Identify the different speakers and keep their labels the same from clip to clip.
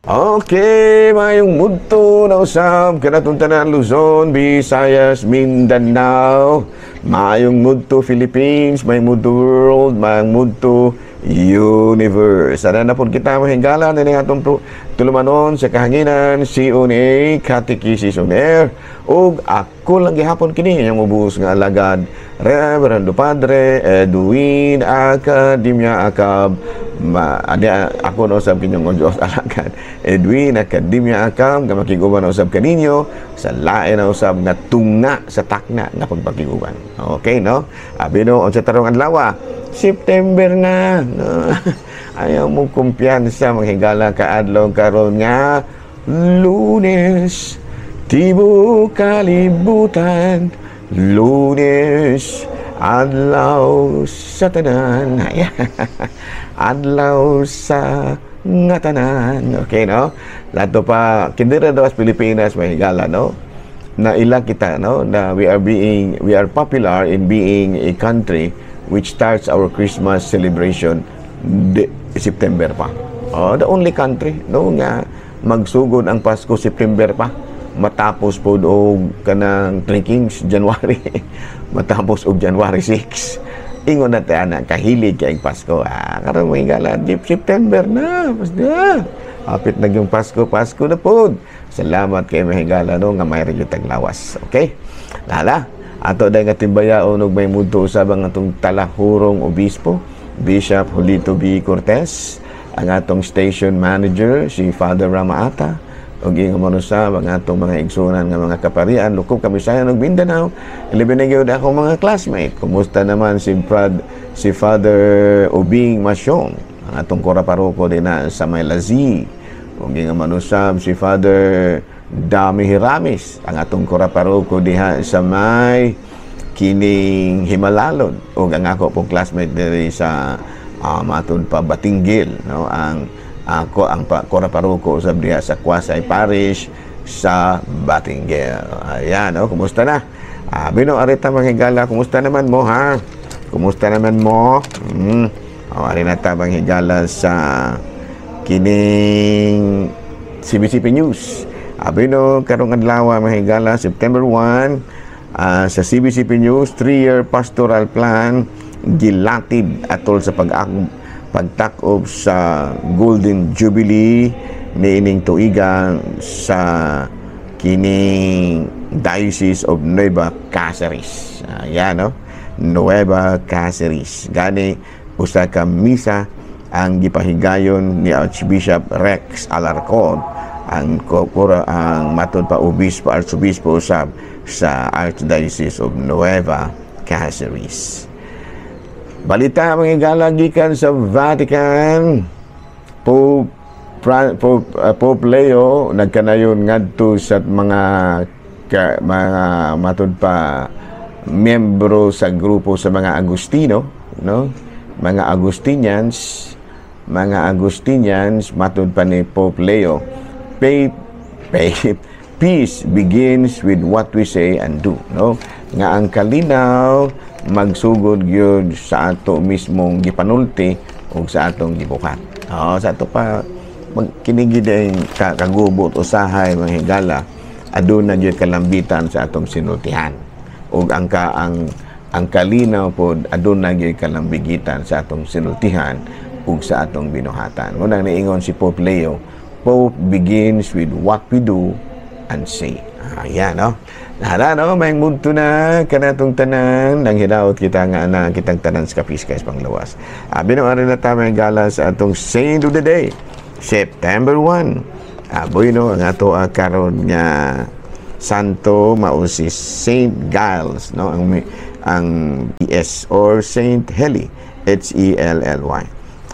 Speaker 1: Okay, mayong mudto na usab kanatong tanan, Luzon, Visayas, Mindanao, mayong mudto Philippines, mayong mudto world, mayong mudto universe. Sana na po kita mahingala na atong tulumanon sa kahanginan, CONA, Catechesis on Air, ug ako lang gihapon kini ang ubos nga alagad, Reverendo Padre Edwin Academia Acab. Ma adi ako no usab kinyong Diyos alagad Edwin Academia Acab nga makiguban na usab kaninyo sa lain na usab nga tunga sa takna nga pagpakiguban. Okay, no? Abi no, unsa tarong adlaw? September na, no? Ayaw mo kumpiyansa, manghigala, kaadlaw karon nga Lunes, tibok kalibutan, Lunes, adlaw sa tanan. Adlaw sa nga tanan. Okay, no? Lato pa, kindira daw sa Pilipinas, may higala, no? Na ila kita, no? Na we are popular in being a country which starts our Christmas celebration September pa. Oh, the only country, no, nga magsugod ang Pasko September pa, matapos po og kanang Three Kings January, matapos og January 6. Ingon na tayo na kahilig kay Pasko. Ah, karon mo higala, deep September na basta hapit na yung Pasko, Pasko na pod. Salamat kay mahigala, no, nga mayroon yung taglawas. Okay, lala ato dahil nga timbayaon og may mudto usab ang atong talahurong obispo, Bishop Julito B. Cortez, ang atong station manager, si Father Ramaata, ug ingon man usab ang atong mga igsunan nga mga kaparian lukop Kamisayan ug Mindanao. Ilabi na gyud akong mga classmate. Kumusta naman si Prad, si Father Ubing Masyong, ang atong kora paroko dinha sa Maylazi, ug ingon man usab si Father Dami Hiramis, ang atong kora paroko diha sa may kining Himalalon, ug ang ako pong classmate diri sa matud pa Batinguil, no, ang ako ang kora paroko usab diha sa Quasi Parish sa Batinguil. Ayan, no, kumusta na? Ah, bino arita mga higala, kumusta naman mo, ha? Kumusta naman mo? O, ari na ta mga higala sa kining CBCP News. Abi no, karong adlaw, mga higala, September 1, sa CBCP News, 3-year pastoral plan gilatid atol sa pag pagtak-ob sa Golden Jubilee niining tuigan sa kining Diocese of Nueva Caceres. Ayan, no? Nueva Caceres. Gani, usa ka misa ang gipahigayon ni Archbishop Rex Alarcon, ang kura, ang matud pa obispo, archobispo usab sa Archdiocese of Nueva Caceres. Balita, mga higala, gikan sa Vatican, Pope Leo nagkanayon ngadto sa mga matud pa miyembro sa grupo sa mga Agustino, no? Mga Agustinians, mga Agustinians, matud pa ni Pope Leo, peace begins with what we say and do, no? Nga ang kalinaw magsugod gyud sa ato mismong gipanulti ug sa atong gibuhat. Oh, sa ato pa kini gid kagubot usahay, mga higala, aduna gyud kalambitan sa atong sinultihan ug ang ka ang ang kalinaw pod aduna gyud kalambigitan sa atong sinultihan ug sa atong binuhatan. Unang niingon si Pope Leo, "Pope begins with what we do and say." Ayan, no? Nara, no? May mudto na kanatong tanan. Nang hinaot kita nga na kitang tanan sa kapiskay panglawas. Abi no, ari na ta, mga higala, sa atong Saint of the Day. September 1. Aboy no, ang ato karon nga santo mao si Saint Giles, no, ang S or Saint Hely, H E L L Y.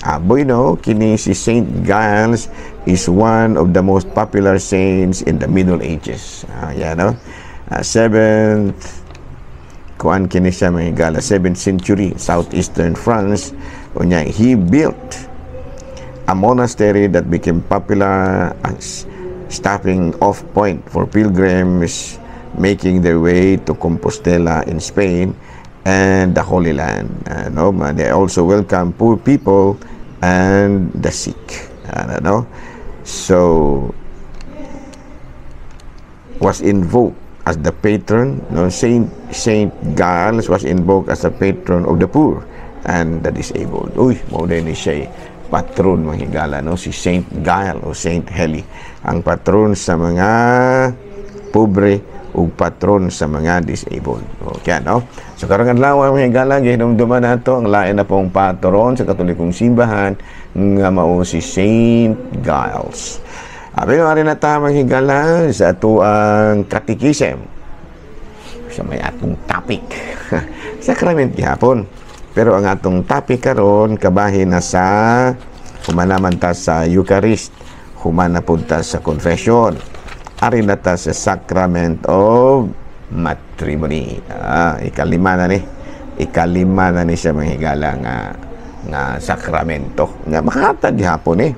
Speaker 1: Aboy no, kini si Saint Giles is one of the most popular saints in the Middle Ages. Yan, no? Seventh kuan kini siya, mga higala, 7th century, southeastern France. Unya he built a monastery that became popular as stopping off point for pilgrims making their way to Compostela in Spain and the Holy Land. No, they also welcome poor people and the sick. Ano, no? So was invoked as the patron, no? Saint Giles was invoked as the patron of the poor and the disabled. Uy, mao ni siya patron, mga higala, no? Si Saint Giles o Saint Heli, ang patron sa mga pobre ug patron sa mga disabled. Okay, no? So karong adlaw, mga higala, gihinumduman nato ang lain na pong patron sa Katolikong simbahan nga mao si Saint Giles. Abi no, na ta, mga higala, sa atoang katikisem sa may atong topic. Sacrament gihapon. Pero ang atong topic karon kabahin na sa humanaman ta sa Eucharist, humana pud ta sa confession. Ari na ta sa Sacrament of Matrimony. Ah, ikalima na ni. Ikalima na ni siya, mga higala, nga sakramento. Nga makahatag gihapon eh.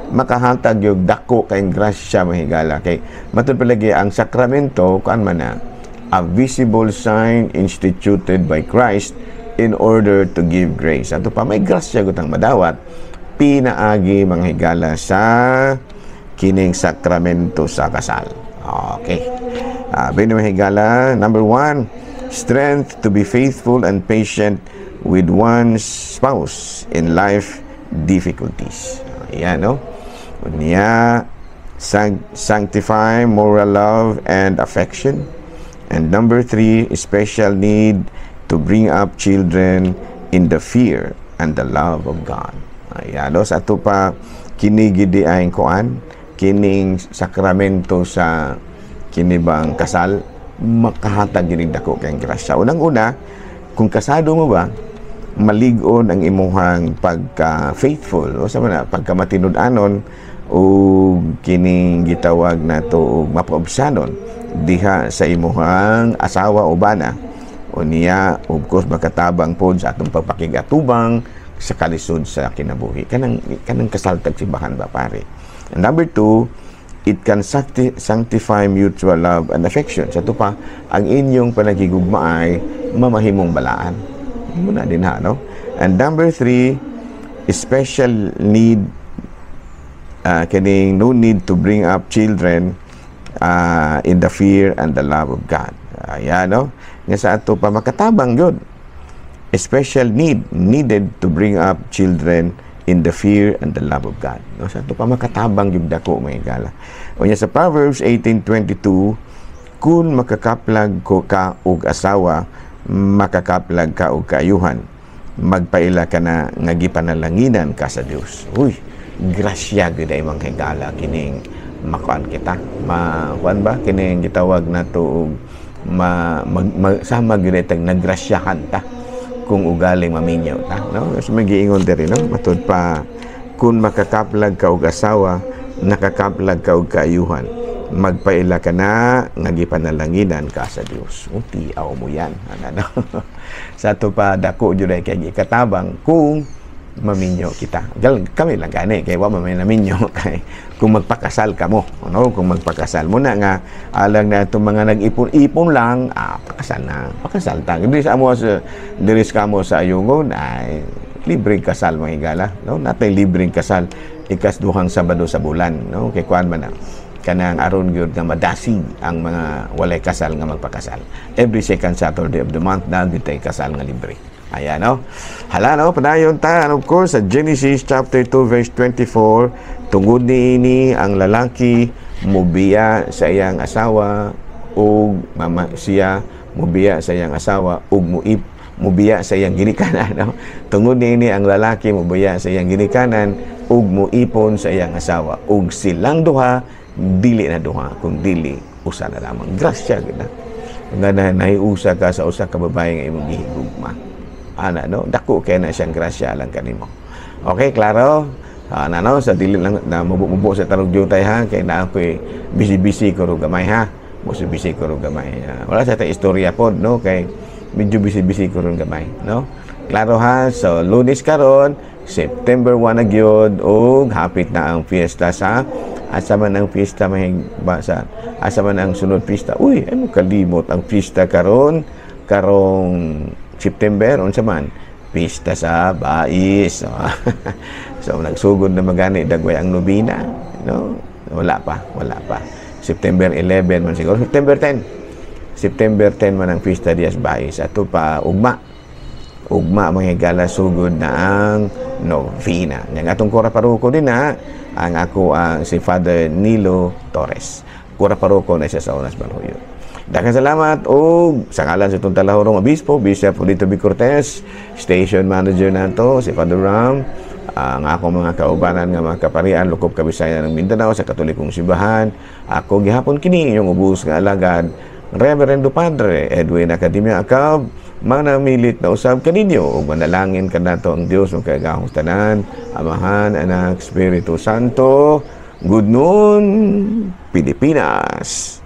Speaker 1: Makahatag yung dako kay grasya, mga higala, kay matud palagi ang sakramento kuan man na a visible sign instituted by Christ in order to give grace. Ato pa may grasya gutang madawat pinaagi, mga higala, sa kining sakramento sa kasal. Okay. Bino, mga higala, number one, strength to be faithful and patient with one's spouse in life difficulties. Ayan, no? Unya, sanctify moral love and affection. And number three, special need to bring up children in the fear and the love of God. Ayan, no? Sa ato pa, kini gidi ay kuan, kining sakramento sa kinibang kasal, makahatag gining dako kay grasya. Unang-una, kung kasado mo ba, malig-on ang imuhang pagka-faithful o sa man pagka matinud-anon o kining gitawag nato og mapaubsanon diha sa imuhang asawa o bana. O niya, of course, makatabang pod sa atong pagpakigatubang sa kalisod sa kinabuhi, kanang kasal tag simbahan ba, pare. And number two, it can sanctify mutual love and affection. Sa ato pa, ang inyong panagigugma ay mamahimong balaan muna din ha, no? And number three, special need, kining no need to bring up children in the fear and the love of God. Ayan, no? Nga sa ato pa makatabang yun. A special need needed to bring up children in the fear and the love of God. No? Sa ato pa makatabang yung dako, mga higala. O niya sa Proverbs 18:22, "Kung makakaplag ko ka og asawa, makakaplag ka og kaayuhan. Magpaila ka na nga gipanalanginan ka sa Dios." Uy, grasya gid ay, mga higala, kining makuan kita. Ma kuan ba kining gitawag nato og ma, mag, mag, sama gid tag nagrasyahan ta kung ugaling maminyo ta, no? So magiingon diri, no, matud pa, "Kung makakaplag ka og asawa, nakakaplag ka og kaayuhan. Magpaila ka na nga gipanalanginan ka sa Dios." Unti aw mo yan. Ano, no? Sa ato pa dako jud ay kay ikatabang kung maminyo kita. Gal, kami lang gani kay wa man may naminyo, kay kung magpakasal ka mo, ano, kung magpakasal mo na nga alang na itong mga nag-ipon-ipon lang, ah, pakasal na, pakasal ta. Diri sa amo sa diri sa kamo sa Ayungon ay libreng kasal, mga higala, no? Natay libreng kasal ikas duhang Sabado sa bulan, no? Kay kuan man na kanang aron gyud nga madasig ang mga walay kasal nga magpakasal. Every second Saturday of the month na gyud kasal nga libre. Ayan, no? Hala, no? Padayon ta. And of course, sa Genesis chapter 2, verse 24, "Tungod niini ang lalaki mubiya sa iyang asawa ug mama siya mubiya sa iyang asawa ug muip mubiya sa iyang ginikanan," no? "Tungod niini ang lalaki mubiya sa iyang ginikanan ug muipon sa iyang asawa ug silang duha dili na duha kung dili usa na lamang." Grasya gid na nga na nahiusa ka sa usa ka babae nga imong gihigugma ana, no? Dako kay na siyang grasya lang kanimo. Okay, klaro ana, no? Sa dili lang na mubo-mubo sa tarog jutay ha, kay na ako'y busy-busy ko ro gamay ha, busy-busy ko ro gamay. Wala sa ta istorya pod, no, kay medyo busy-busy ko ron gamay, no? Klaro ha. So Lunes karon, September 1 na gyud, ug hapit na ang fiesta sa asa man ang fiesta may ba sa asa man ang sunod fiesta. Uy, ay mo kalimot ang fiesta karon, karong September, unsa man? Pista sa Bais. So nagsugod na magani dagway ang nobina, no? Wala pa, wala pa. September 11 man siguro, September 10. September 10 man ang Pista Dias Bais. Ato pa ugma. Ugma, mga higala, sugod na ang novena. Yang atong kura paroko din na ang ako ang si Father Nilo Torres. Kura paroko na siya sa Unas Balhuyo. Daghang salamat og sa ngalan sa itong talahurong obispo, Bishop Julito B. Cortez, station manager nato si Father Ram, ang akong mga kaubanan nga mga kaparian lukop Kabisaya ng Mindanao sa Katolikong Simbahan. Ako gihapon kini inyong ubos nga alagad, Reverendo Padre Edwin Academia Acab, manamilit na usab kaninyo ug manalangin kanato ang Dios makagagahom tanan, Amahan, Anak, Espiritu Santo. Good noon, Pilipinas.